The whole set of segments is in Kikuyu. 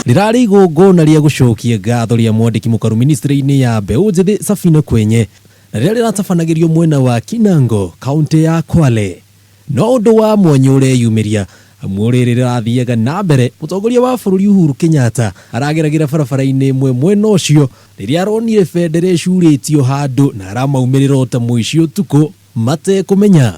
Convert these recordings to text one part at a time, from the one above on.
Rĩrarĩ igongona rĩa gũcokia ngatho rĩa mwandĩki mũkaru ministry-inĩ ya mbeũ njĩthĩ Safina Kwenye na rĩrĩa rĩratabanagĩrio mwena wa Kinango, kaũntĩ ya Kwale. No ũndũ wa mwanya ũreyumĩria amu o rĩrĩ rĩrathiaga na mbere, mũtongoria wa bũrũri Uhuru Kenyatta arageragĩra barabara-inĩ ĩmwe mwena ũcio rĩrĩa aronire bendera ĩcurĩtio handũ na aramaumĩrĩra o ta mũici ũtukũ matekũmenya.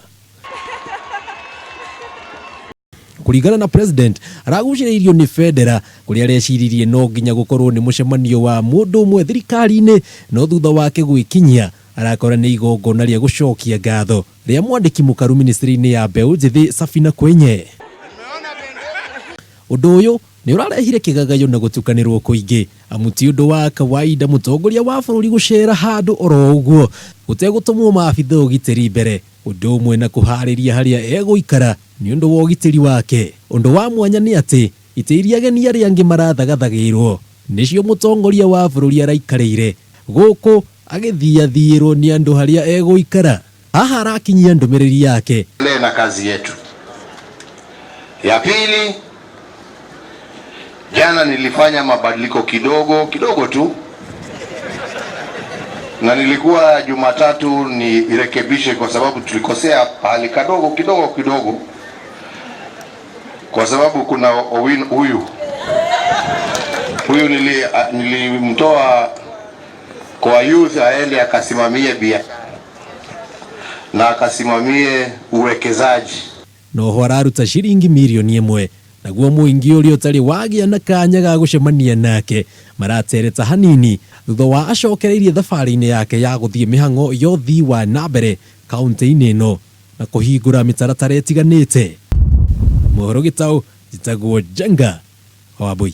Kũringana na President, aragucĩrĩirio nĩ bendera kũrĩa areciririe no nginya gũkorwo nĩ mũcemanio wa mũndũ ũmwe thirikari-inĩ no thutha wake gwĩkinyia arakora nĩ igongona rĩa gũcokia ngatho rĩa mwandĩki mũkaru ministry-inĩ ya mbeũ njĩthĩ Safina Kwenye. Ũndũ ũyũ nĩ ũrarehire kĩgagayo na gũtukanĩrwo kũingĩ amu ti ũndũ wa kawaida mũtongoria wa bũrũri gũcera handũ oro ũguo gũtegũtũmwo maabitha ũgitĩri mbere ũndũ ũmwe na kũharĩria harĩa egũikara nĩ ũndũ wa ũgitĩri wake. Ũndũ wa mwanya nĩ atĩ itĩ iria ageni arĩa angĩ marathagathagĩrwo nĩcio mũtongoria wa bũrũri araikarĩire gũkũ agĩthiathiĩrwo nĩ andũ harĩa egũikara. Haha arakinyia ndũmĩrĩri yake. Tuendelee na kazi yetu. Ya pili, jana nilifanya mabadiliko kidogo kidogo tu, na nilikuwa Jumatatu nirekebishe, kwa sababu tulikosea pahali kadogo kidogo kidogo, kwa sababu kuna Owino huyu huyu nilimtoa kwa youth aende akasimamie biashara na akasimamie uwekezaji. Noho araruta ciringi mirioni ĩmwe naguo mũingĩ ũrĩa ũtarĩ wagĩa na kanya ga gũcemania nake maratereta hanini thutha wa acokereirie thabarĩ-inĩ yake ya gũthiĩ mĩhang'o ya ũthii wa na mbere kaũntĩ-inĩ ĩno na kũhingũra mĩtaratara ĩtiganĩte. Mohoro Gĩtaũ, njĩtagwo Njenga wa Wambui.